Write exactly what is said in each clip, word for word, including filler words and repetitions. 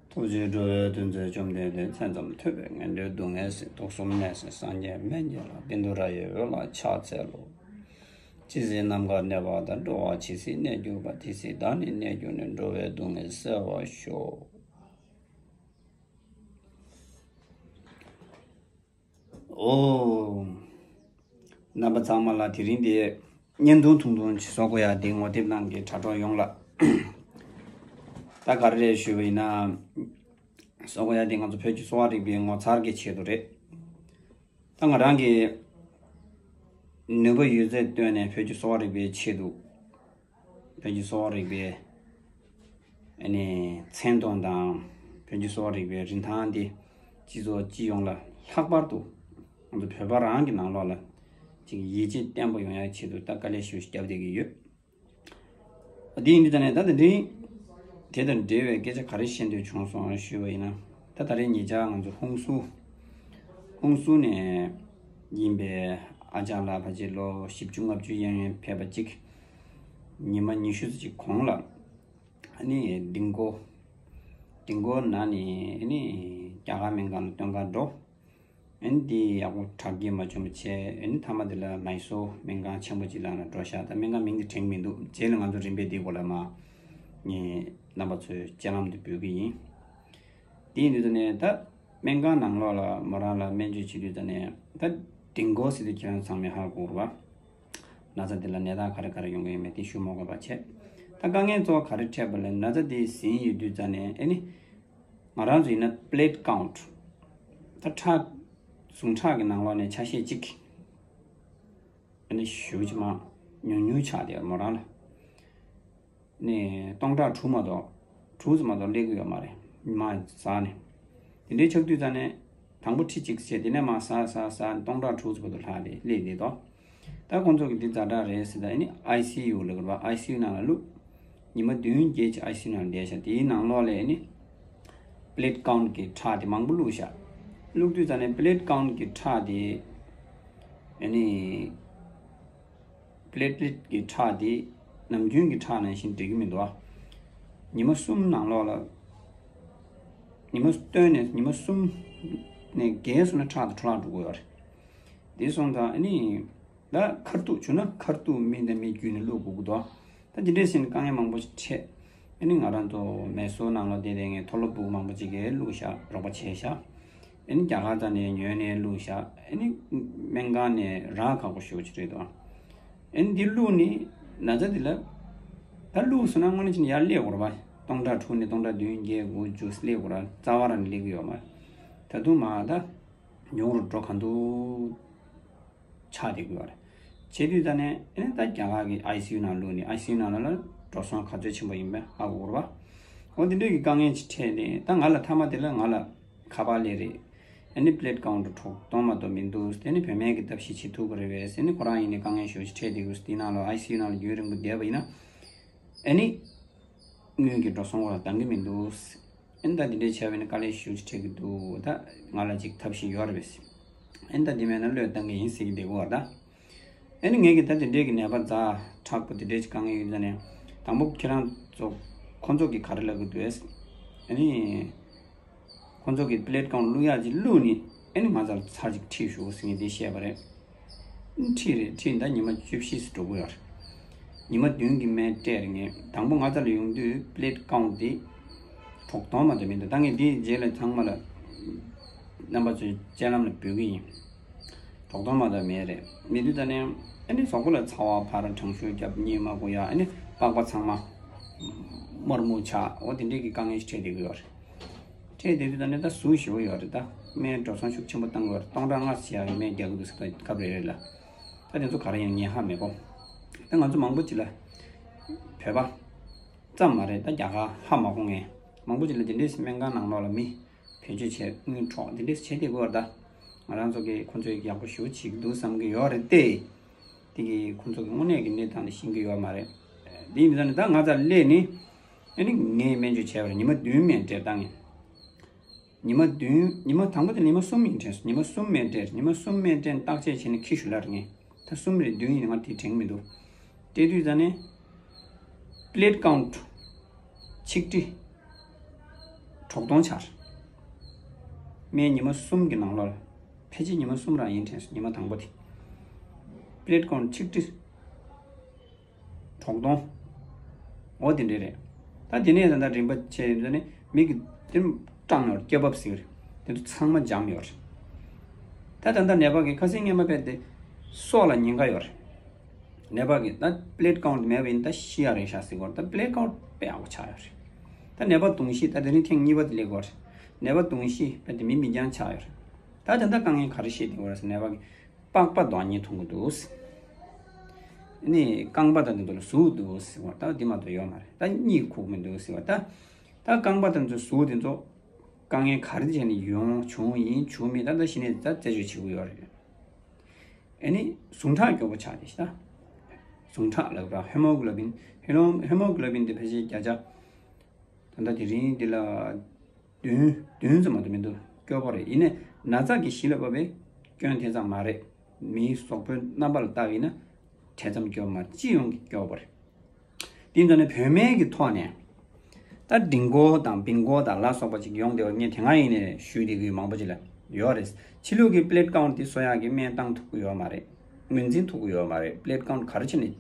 ཐུགས་རྗེས་འགྲོ་བའི་དོན་མཛད་བཅོམ་ལྡན་འདས། མཚན་ཙམ་ཐོས་པས་ངན་འགྲོའི་སྡུག་བསྔལ་སེལ། དུག་གསུམ་ནད་སེལ་སངས་རྒྱས་སྨན་གྱི་བླ། བཻ་ཌཱུརྱ་ཡི་འོད་ལ་ཕྱག་འཚལ་ལོ། ཇི་སྲིད་ནམ་མཁའ་གནས་པ་དང་། འགྲོ་བ་ཇི་སྲིད་གནས་གྱུར་པ། དེ་སྲིད་བདག་ནི་གནས་གྱུར་ནས། འགྲོ་བའི་སྡུག་བསྔལ་སེལ་བར་ཤོག། ཨོ། རྣམ་པ་ཚང་མ་ལ་དེ་རིང་འདི་བརྙན་ཐུང་ཐུང་ཐུང་ཅིག་བཟོ་དགོས་ཡ་འདི་ངོ་དེབ་ནང་གི་དྲ་གྲོགས་ཡོངས་ལ། ད་ག་རེ་རེད་ཞུས་པ་ཡིན་ན། བཟོ་དགོས་ཡ་འདི་ང་ཚོ་བོད་ཀྱི་གསོ་བ་རིག་པའི་ངོ་མཚར་གྱི་ཆེད་དུ་རེད། ད་ང་རང་གི་ནུས་པ་ཡོད་ཚད་བཏོན་ནས་བོད་ཀྱི་གསོ་བ་རིག་པའི་ཆེད་དུ། བོད་ཀྱི་གསོ་བ་རིག་པའི་ཨ་ནི་མཚན་དོན་དང་། བོད་ཀྱི་གསོ་བ་རིག་པའི་རིན་ཐང་འདི་སྤྱི་ཚོགས་སྤྱི་ཡོངས་ལ་ལྷག་པར་དུ་ང་ཚོ་བོད་པ་རང་གི་ནང་ལོགས་ལ་ཅིག་ཡིད་ཆེས་བརྟན་པོ་ཡོང་ཡག་ཆེད་དུ་ད་དཀའ་ལས་ཞེ་པོ་ཞིག་བརྒྱབ་བསྡད་ཀྱི་ཡོད། འདི་ཡིན་དུས་ད་ནས་ད་དེ་འདྲའི་དེ་དང་འབྲེལ་བའི་སྐད་ཆ་ག་རེ་བཤད་འདོད་བྱུང་སོང་ཞུས་པ་ཡིན་ན། ད་ད་རེས་ཉེ་ཆར་ང་ཚོ་ཧུན་སུར་ཧུན་སུར་ནས་ཡིན་པའི་ཨ་ཅག་ལགས་ཕལ་ཆེར་ལོ་བཞི་བཅུ་ལྔ་བཅུ་གཡས་གཡོན་ཕེབས་པ་གཅིག་ཉི་མ་ཉི་ཤུ་ཙམ་ཅིག་གོང་ལ་ཨ་ནི་ལྡིང་སྐོར་ལྡིང་སྐོར་ནང་ནས་ཨ་ནི་རྒྱ་གར་སྨན་ཁང་ལ་སྟོན་གར་འགྲོ། ཨ་ནི་འདི་ཡག་པོ་དྲག་སྐྱེད་མ་བྱུང་བ་བྱས། ཨ་ནི་མཐའ་མ་དེ་ལ་མའི་སོར་སྨན་ཁང་ཆེན་པོ་ཅིག་ལ་ནང་འགྲོ་ཤག་ད་སྨན་ཁང་མིང་དེ་དྲན་གྱི་མི་འདུག་རྗེས་ལ་ང་ཚོ་རིམ་པས་འདིའི་སྐོར་ལ་མར་ངས་རྣམ་པ་ཚོའི་སྤྱན་ལམ་དུ་འབུལ་གྱི་ཡིན། དེ་ཡིན་དུས་ད་ནས་ད་སྨན་ཁང་ནང་ལོགས་ལ་མོ་རང་ལ་སྨན་བཅོས་བྱེད་དུས་ད་ནས་ད་ལྡིང་སྐོར་ཟེར་དུས་ཁྱེད་རང་ཚང་མས་ཧ་གོ་རེད་པ། ན་ཚ་དེ་ལ་ནད་རྟགས་ག་རེ་ག་རེ་ཡོང་གི་ཡོད་མེད་དེ་ཞུ་མ་དགོས་པ་བྱས། ད་དཀའ་ངལ་གཙོ་བོ་ག་རེ་འཕྲད་པ་ལ་ན་ཚ་དེ་ཟིན་ཡོད་དུས་ད་ནས་ཨ་ནི། ང་རང་ཚོ་ཡིན་ན་platelet count ད་ཁྲག་ཟུངས་ཁྲག་གི་ནང་ལོགས་ནས་ཆ་ཤས་གཅིག་ཨ་ནི་ཞེ་པོ་ཅིག་མར་ཉུང་ཉུང་ཆགས་བསྡད་ཡོད་མོ་རང་ལ། ནས་སྟོང་ཕྲག་དྲུག་མ་གཏོགས་དྲུག་ཙམ་མ་གཏོགས་སླེབས་ཀྱི་ཡོད་མ་རེད། མར་ཟགས་ནས། དེ་འདྲའི་ཆགས་དུས་ཙ་ནས་དང་པོ་ཁྲི་གཅིག་བྱས། དེ་ནས་མར་ཟགས་ཟགས་ཟགས་སྟོང་ཕྲག་དྲུག་ཙམ་བར་དུ་ལྷག་སྟེ་སླེབས་བསྡད་དོ། ད་ཁོང་ཚོ་གི་འདི་ཛ་དྲག་རེད་ཟེར། ད་ཨ་ནི་ཨའི་སི་ཡུ་ལབ་དགོས་རེད་པ། ཨའི་སི་ཡུ་ནང་ལ་བླུགས། ཉི་མ་བདུན་བརྒྱད་ཅིག་ཨའི་སི་ཡུ་ནང་བསྡད་ཤག་དེའི་ནང་ལོགས་ལ་ཨ་ནི་platelet count གི་ཁྲག་དེ་མང་པོ་བླུགས་ཤག་བླུགས་དུས་ཙ་ནས་platelet count གི་ཁྲག་དེ་ཨ་ནི་platelet གི་ཁྲག་དེ་ནམ་རྒྱུན་གྱི་ཁྲག་ནང་བཞིན་འགྲིག་གི་མི་འདུག་ཨ། ཉི་མ་གསུམ་ནང་ལོགས་ལ། ཉི་མ་བཏོན་ནས་ཉི་མ་གསུམ་ནས་བརྒལ་སོང་ན་ཁྲག་དེ་འཕྲོ་བརླག་འགྲོ་གི་ཡོད་རེད། དེ་སོང་ཙང་ཨ་ནི། ད་ཁ་ཐུག་བྱུང་ན་ཁ་ཐུག་མི་དང་མི་བརྒྱུད་ནས་བླུག་དགོས་ཀྱི་འདུག་ད་དེ་འདྲས་ཟིན་དཀའ་ངལ་མང་པོ་ཞིག་འཕྲད། ཨ་ནི་ང་རང་ཚོ་མའི་སོར་ནང་ལ་བསྡད་བསྡད་མཁན་མཐོ་སློབ་ཕྲུག་མང་པོ་ཅིག་གིས་བླུགས་ཤག་རོགས་པ་བྱས་ཤག་ཨ་ནི་རྒྱ་གར་རྩ་ནས་ཉོས་ནས་བླུགས་ཤག་ཨ་ནི་སྨན་ཁང་ནས་རག་ཁག་པོ་ཞེ་པོ་ཅིག་རེད་འདུག་ཨ་ནི་འདི་བླུགས་ནས་ན་ཚ་འདི་ལ་ད་བླུགས་སོང་ན་དངོས་གནས་བྱས་ན་ཡར་སླེབས་དགོས་རེད་པ། སྟོང་ཕྲག་དྲུག་ནས་སྟོང་ཕྲག་བདུན་བརྒྱད་དགུ་བཅུ་སླེབས་དགོས་རེད། རྩ་བ་རང་ནས་སླེབས་ཀྱི་ཡོད་མ་རེད། ད་དུང་མར་ད་ཉུང་རུ་འགྲོ་ག་འདུག་ཆགས་བསྡད་ཀྱི་ཡོད་རེད། བྱེད་དུས་ད་ནས་ཨ་ནི་ད་རྒྱ་གར་གྱི་ཨའི་སི་ཡུ་ནང་བླུགས་ནས་ཨའི་སི་ཡུ་ནང་ལ་ལ་འགྲོ་སོང་ག་ཚོད་ཕྱིན་པ་ཡིན་པ་ཧ་གོ་རེད་པ། འོ་དེ་འདྲའི་གི་དཀའ་ངལ་ཅིག་འཕྲད་ནས་ད་ང་ལ་མཐའ་མ་དེ་ལ་ང་ལ་ཁ་པར་སླེབས་རེད། ཨ་ནི་platelet count གྲོགས་གཏོང་མ་གཏོགས་མི་འདུག་དེ་ནི་བོད་སྨན་གྱི་ཐབས་ཤེས་བྱེད་ཐུབ་ཀྱི་རེད་པས་ཟེར་ནས། ཁོ་རང་ཡིན་ནའི་དཀའ་ངལ་ཞེ་པོ་ཅིག་འཕྲད་བསྡད་ཀྱི་འདུག་དེའི་ནང་ལ་ཨའི་སི་ཡུ་ནང་ལ་རྒྱུན་རིང་པོ་བསྡད་པ་ཡིན་ན། ཨ་ནི། དངུལ་གྱི་འགྲོ་སོང་ཁོ་ལ་འདང་གི་མི་འདུག་ཨ་ནི་ད་དེ་འདྲས་བྱས་པ་ཡིན་ན་དཀའ་ལས་ཞེ་པོ་ཅིག་འཕྲད་ཀྱི་འདུག་ད་ང་ལ་ཅིག་ཐབས་ཤེས་ཡོད་རེད་པས། ཨ་ནི་ད་དེ་མེད་ན་བློས་བཏང་གི་ཡིན་ཟེར་གྱི་བསྡད་ཀྱི་ཡོད་རེད་ད། ཨ་ནི་ངས་ཀྱི་ད་དེ་འདྲས་ཀྱི་ནད་པ་ཛ་དྲག་པོ་དེ་འདྲས་ཀྱི་དཀའ་ངལ་ཡོད་ཙང་ནས། དང་པོ་ཁྱེད་རང་ཚོ་ཁོ་ཚོ་གིས་ག་རེ་ལབ་ཀྱི་འདུག་ཨ་ནི། ཁོ་ཚོ་གིས་platelet count བླུག་ཡག་ཅིག་བླུགས་ནས་ཨ་ནི་ང་རང་ཚར་ཅིག་ཁྲིད་ཤོག་ཟེར་ངས་འདི་བཤད་པ་རེད། ཁྲིད་རེད། ཁྲིད་ད་ཉི་མ་བཅུ་བཞི་ཙམ་འགྲོ་གི་ཡོད་རེད། ཉི་མ་བདུན་གྱི་སྨན་སྤྲད་རེད། ངས་དང་པོ་ང་རྩ་ལ་ཡོང་དུས་platelet count དེ་གྲོགས་གཏོང་མ་གཏོགས་མི་འདུག་ད་ངས་འདིའི་རྗེས་ལ་ཚང་མ་ལ་རྣམ་པ་ཚོའི་སྤྱན་ལམ་ལ་འབུལ་གི་ཡིན། གྲོགས་གཏོང་མ་གཏོགས་མེད་རེད། མེད་དུས་ད་ནས་ཨ་ནི་གཟུགས་པོ་ལ་ཚ་བ་འཕར། གྲང་ཤུར་རྒྱབ། གཉིད་མ་ཁུག་ཡ། ཨ་ནི་པགས་པ་ཚང་མ་དམར་སྨུག་ཆགས། འོ་དེ་འདྲས་ཀྱི་དཀའ་ངལ་ཞིག་འཕྲད་བསྡད་ཀྱི་ཡོད་རེད། ཁྲལ་དེ་དུས་ད་ནི་ད་ཟུག་ཞེ་པོ་ཡོད་རེད། ད་སྨན་འགྲོ་སོང་ཤུགས་ཆེན་པོ་བཏང་དགོས་རེད། སྟོང་ཕྲག་ལྔ་བྱེད་ཡག་གི་སྨན་རྒྱག་གི་འདུག་ཟེར། ད་སྐབས་རེ་རེ་ལ་ད་དེ་ཚོ་ག་རེ་ཡིན་ངས་ཧ་མི་གོ། ད་ང་ཚོ་མང་པོ་ཅིག་ལ་བོད་པ་ཙམ་མ་རེད། ད་རྒྱ་གར་ཧ་མ་གོ་མཁན་མང་པོ་ཅིག་ལ་དེ་འདྲའི་སྨན་ཁང་ནང་ལོགས་ལ་མི་བེད་སྤྱོད་བྱས་དངུལ་འཕྲོག་དེ་འདྲས་བྱས་བསྡད་ཀྱི་ཡོད་རེད། ད་ང་རང་ཚོ་གིས་ཁོང་ཚོས་ཡག་པོ་ཞེ་པོ་བྱེད་ཀྱི་འདུག་བསམ་གྱི་ཡོད་རེད་དེ། དེ་གིས་ཁོང་ཚོ་གི་དངོས་གནས་ཀྱི་གནས་སྟངས་དེ་ཤེས་ཀྱི་ཡོད་མ་རེད། དེ་ཡིན་ཙང་ནི་ད་ང་རྩར་སླེབས་ནས་ཨ་ནི་ངས་སྨན་བཅོས་བྱས་པ་རེད། ཉི་མ་བདུན་སྨན་སྤྲད་བཏང་ངས། ཉི་མ་བདུན། ཉི་མ་དང་པོ་དེ་ཉི་མ་གསུམ་ཡིན་དྲན་སོང་། ཉི་མ་གསུམ་སྨན་སྤྲད། ཉི་མ་གསུམ་སྨན་སྤྲད་བརྟག་དཔྱད་བྱས་ནས་ཁྱི་ཞུ་ལར་ངས། ད་གསུམ་རེད་བདུན་ཡིན་ང་དེ་དྲན་གྱི་མི་འདུག་སྤྲད་དུས་ཙ་ནས་platelet count ཆིག་ཁྲི། དྲུག་སྟོང་ཆགས། སྨན་ཉི་མ་གསུམ་གྱི་ནང་ལོགས་ལ། ཕལ་ཆེར་ཉི་མ་གསུམ་རང་ཡིན་དྲན་སོང་། ཉི་མ་དང་པོ་དེ་པི་ལེཊ་ཀའུན་ཊི་ཆིག་ཁྲི་དྲུག་སྟོང་། འོ་དེ་འདྲས་རེད། ད་དེ་ནས་ད་ལྟ་རིམ་པ་བྱས་ཡིན་ཙང་ནི་མིག་གིས་དེ་སྐྲངས་ཡོད་རེད། སྐྱོ་བབ་ཟེར་གྱི་རེད། དེ་ཚོ་ཚང་མ་འཇམ་ཡོད་རེད། ད་ད་ལྟ་ནད་པ་གི་ཁ་སང་སྔོན་མ་དཔེ་དེ་སྲོག་ལ་ཉེན་ཁ་ཡོད་རེད། ནད་པ་གི་ད་པི་ལེཊ་ཀའུན་ཊི་མེད་པ་ཡིན་ད་ཤི་ཡ་རེད་ཤག་ཟེར་གྱི་ཡོད་རེད། ད་པི་ལེཊ་ཀའུན་ཊི་དཔེ་ཡག་པོ་ཆགས་ཡོད་རེད། ད་ནད་པ་གདུང་ཤེས་ད་དེ་རིང་ཐེངས་གཉིས་པ་དེ་སླེབས་ཀྱི་ཡོད་རེད། ནད་པ་གདུང་ཤེས་དཔེ་དེ་མི་མི་རྐྱང་ཆགས་ཡོད་རེད། ད་ད་ལྟ་དཀའ་ངལ་ག་རེ་བཤད་བསྡད་ཀྱི་ཡོད་རེད་ཟེར། ནད་པ་གི་པགས་པ་འདོན་ཉེན་ཐོན་གྱི་འདུག། ཨ་ནི་རྐང་པ་དང་དེ་ཚོ་ལ་ཟུག་འདུག་ཟེར་བ། ད་འདི་མ་གཏོགས་ཡོད་མ་རེད། ད་གཉིད་ཁུག་མི་འདུག་ཟེར་བ། ད་ད་རྐང་པ་དང་དེ་ཚོ་ཟུག་དེ་ཚོ་དཀའ་ངལ་ག་རེ་བྱས་ནས་ཡོང་བྱུང་ཡིན་བྱུང་མིན་ད་ལྟ་གཞི་ནས་ད་རྩད་གཅོད་བྱེད་དགོས་ཡོད་རེད། ཨ་ནི་ཟུངས་ཁྲག་སྐྱོ་པོ་ཆགས་དེ་ཤི་ད། ཟུངས་ཁྲག་ལབ་ར་ཧེ་མོ་གྷི་ལོ་བིན། ཧེ་མོ་ཧེ་མོ་གྷི་ལོ་བིན་དེ་ཕལ་ཆེར་བརྒྱ་ཆ་ད་ལྟ་དེ་རིང་འདི་ལ། བདུན་བདུན་ཙམ་མ་གཏོགས་མི་འདུག། སྐྱོ་པོ་རེད། ཡིན་ནའི་ན་ཚ་གི་གཞི་ལ་བབས་པའི་སྐྱོན་དེ་ཙམ་མ་རེད། མིའི་གཟུགས་པོའི་རྣམ་པ་ལ་བལྟས་ཡིན་ན་དེ་ཙམ་སྐྱོ་པོ་མ་རེད། སྤྱི་ཡོངས་ཀྱི་སྐྱོ་པོ་རེད། དེ་ཡིན་ཙང་ནས་བུད་མེད་ཀྱི་ཐོག་ནས་ད་ཌིང་གོ་དང་བིང་གོ་དང་ལ་སོགས་པ་ཅིག་ཡོང་བསྡད་པ་ངས་དེ་སྔ་ཡིན་ནས་ཞུས་བསྡད་ཀྱི་ཡོད། མང་པོ་ཅིག་ལ་ཡོད་རེད། ཕྱི་ལུགས་ཀྱི་པི་ལེཊ་ཀའུན་ཊི་དེ་གསོ་ཡག་གི་སྨན་བཏང་ཐུབ་ཀྱི་ཡོད་མ་རེད། ངོས་འཛིན་ཐུབ་ཀྱི་ཡོད་མ་རེད། པི་ལེཊ་ཀའུན་ཊི་ག་རེ་བྱས་ནས་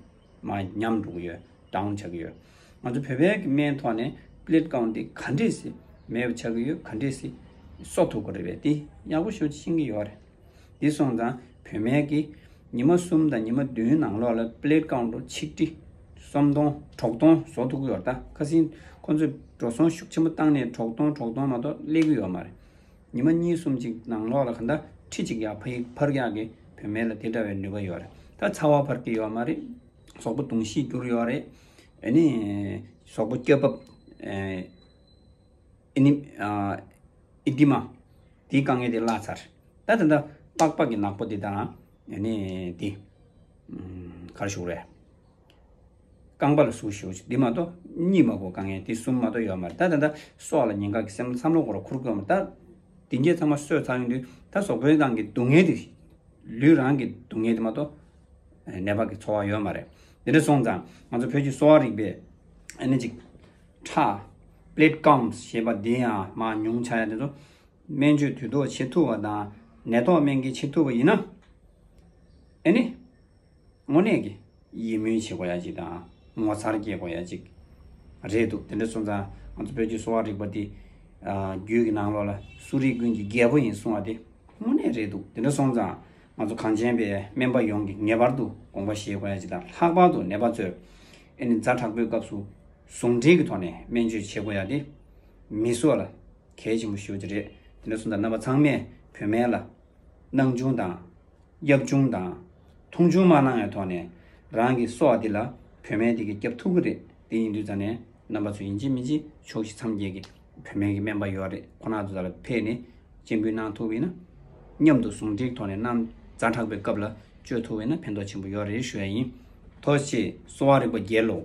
མར་ཉམས་འགྲོ་གི་ཡོད། ཌའུན་ཆགས་ཀྱི་ཡོད། ང་ཚོ་བོད་པའི་གི་སྨན་ཐོག་ནས་པི་ལེཊ་ཀའུན་ཊི་དེ་ག་འདྲས་སེ་མེད་པ་ཆགས་ཀྱི་ཡོད། ག་འདྲས་སེ་གསོ་ཐུབ་ཀྱི་རེད་པས། དེ་ཡག་པོ་ཞེ་པོ་ཅིག་ཤེས་ཀྱི་ཡོད་རེད། དེ་སོང་ཙང་བུད་མེད་ཀྱི་ཉི་མ་གསུམ་དང་ཉི་མ་བདུན་ནང་ལོགས་ལ་པི་ལེཊ་ཀའུན་ཊི་ཆིག་ཁྲི་སུམ་སྟོང་དྲུག་སྟོང་བཟོ་ཐུབ་ཀྱི་ཡོད་རེད། ད་ཁ་སང་ཁོ་ཚོས་འགྲོ་སོང་ཤུགས་ཆེན་པོ་བཏང་ནས་དྲུག་སྟོང་དྲུག་སྟོང་མ་གཏོགས་སླེབས་ཀྱི་ཡོད་མ་རེད། ཉི་མ་གཉིས་གསུམ་ཅིག་ནང་ལོགས་ལ་ག་འདྲ་ཁྲི་གཅིག་ཡར་འཕར་འཕར་ཡག་གི་བུད་མེད་ལ་དེ་འདྲ་བའི་ནུས་པ་ཡོད་རེད། ད་ཚ་བ་འཕར་གྱི་ཡོད་མ་རེད། གཟུགས་པོ་གདུང་ཤེས་འགྱུར་ཡོད་རེད། ཨ་ནི་གཟུགས་པོ་སྐྱོ་བབ། ཨ་ནི་ཨེ་ཌི་མ་དེའི་དཀའ་ངལ་དེ་བརླག་ཚར། ད་ད་ལྟ་པགས་པ་གི་ནག་པོ་དེ་དང་ཨ་ནི་དེ་ག་རེ་ཞུ་དགོས་རེད། རྐང་པ་ལ་ཟུག་ཞེ་པོ་ཅིག། འདི་མ་གཏོགས་གཉིད་མ་ཁུག་དཀའ་ངལ་དེ་གསུམ་མ་གཏོགས་ཡོད་མ་རེད། ད་ད་ལྟ་སྲོག་ལ་ཉེན་ཁ་གི་སེམས་བསམ་བློ་ཁོ་རང་འཁོར་གྱི་ཡོད་མ་རེད། ད་དེ་འདྲས་ཚང་མ་གསོས་ཚར་ཡོང་དུས་ད་གཟུགས་པོའི་ནང་གི་སྡུག་བསྔལ་དེ་ལུས་རང་གི་སྡུག་བསྔལ་དེ་མ་གཏོགས་ནད་པ་གི་ཚོར་བ་ཡོད་མ་རེད། དེ་འདྲ་སོང་ཙང་ང་ཚོ་བོད་ཀྱི་གསོ་བ་རིག་པས་ཨ་ནི་ཅིག་ཁྲག་པི་ལེཊ་ཀའུན་ཊི་ཞེས་པ་འདི་ཡང་མར་ཉུང་ཆགས་ཡ་དེ་ཚོ་སྨན་བཅོས་དུས་ཐོག་བྱེད་ཐུབ་པ་དང་ནད་ཐོག་སྨན་འཁེལ་བྱེད་ཐུབ་པ་ཡིན་ན་ཨ་ནི། དངོས་གནས་ཀྱི་ཡིད་སྨོན་བྱེད་དགོས་ཡ་ཅིག་དང་ངོ་མཚར་སྐྱེ་དགོས་ཡ་ཅིག་རེད་འདུག། དེ་འདྲ་སོང་ཙང་ང་ཚོ་བོད་ཀྱི་གསོ་བ་རིག་པ་འདི་རྒྱུད་ཀྱི་ནང་ལོགས་ལ་གསོ་རིག་ཀུན་གྱི་རྒྱལ་པོ་ཡིན་གསུང་བ་དེ་དངོས་གནས་རེད་འདུག། དེ་འདྲ་སོང་ཙང་ང་ཚོ་གངས་ཅན་པའི་སྨན་པ་ཡོངས་ཀྱིས་ངེས་པར་དུ་དགོངས་པ་བཞེས་དགོས་ཡ་ཅིག་དང་། ལྷག་པར་དུ་ནད་པ་ཚོས་ཨ་ནི་ཛ་དྲག་པོའི་སྐབས་སུ་ཟུངས་ཁྲག་གི་ཐོག་ནས་སྨན་བཅོས་བྱེད་དགོས་ཡ་དེ་མི་སྲོག་ལ་གལ་ཆེན་པོ་ཞེ་པོ་ཅིག་རེད། དེ་འདྲ་སོང་ཙང་རྣམ་པ་ཚང་མས་བུད་མེད་ལ་སྣང་ཆུང་དང་། གཡབ་ཆུང་དང་། མཐོང་ཆུང་མ་གནང་བའི་ཐོག་ནས་རང་གི་སྲོག་འདི་ལ་བུད་མེད་འདི་གིས་སྐྱབས་ཐུབ་ཀྱི་རེད། དེ་ཡིན་དུས་ཙང་ནས་རྣམ་པ་ཚོ་ཡིན་གཅིག་མིན་གཅིག་ཕྱོགས་བཞི་མཚམས་བརྒྱད་ཀྱི་བུད་མེད་ཀྱི་སྨན་པ་ཡོད་རེད། ཁོང་རྣམ་ཚོ་ལ་ཕེབས་ནས་སྤྱན་འབུལ་གནང་ཐུབ་པ་ཡིན་ན། མཉམ་དུ་ཟུངས་ཁྲག་ཐོག་ནས་གནང་། ཛ་དྲག་པའི་སྐབས་ལ་བཅོས་ཐུབ་པ་ཡིན་ན་ཕན་ཐོགས་ཆེན་པོ་ཡོད་རེད་ཞུ་ཡ་ཡིན། ཐུགས་རྗེ་ཆེ། གསོ་བ་རིག་པ་རྒྱལ་ལོ།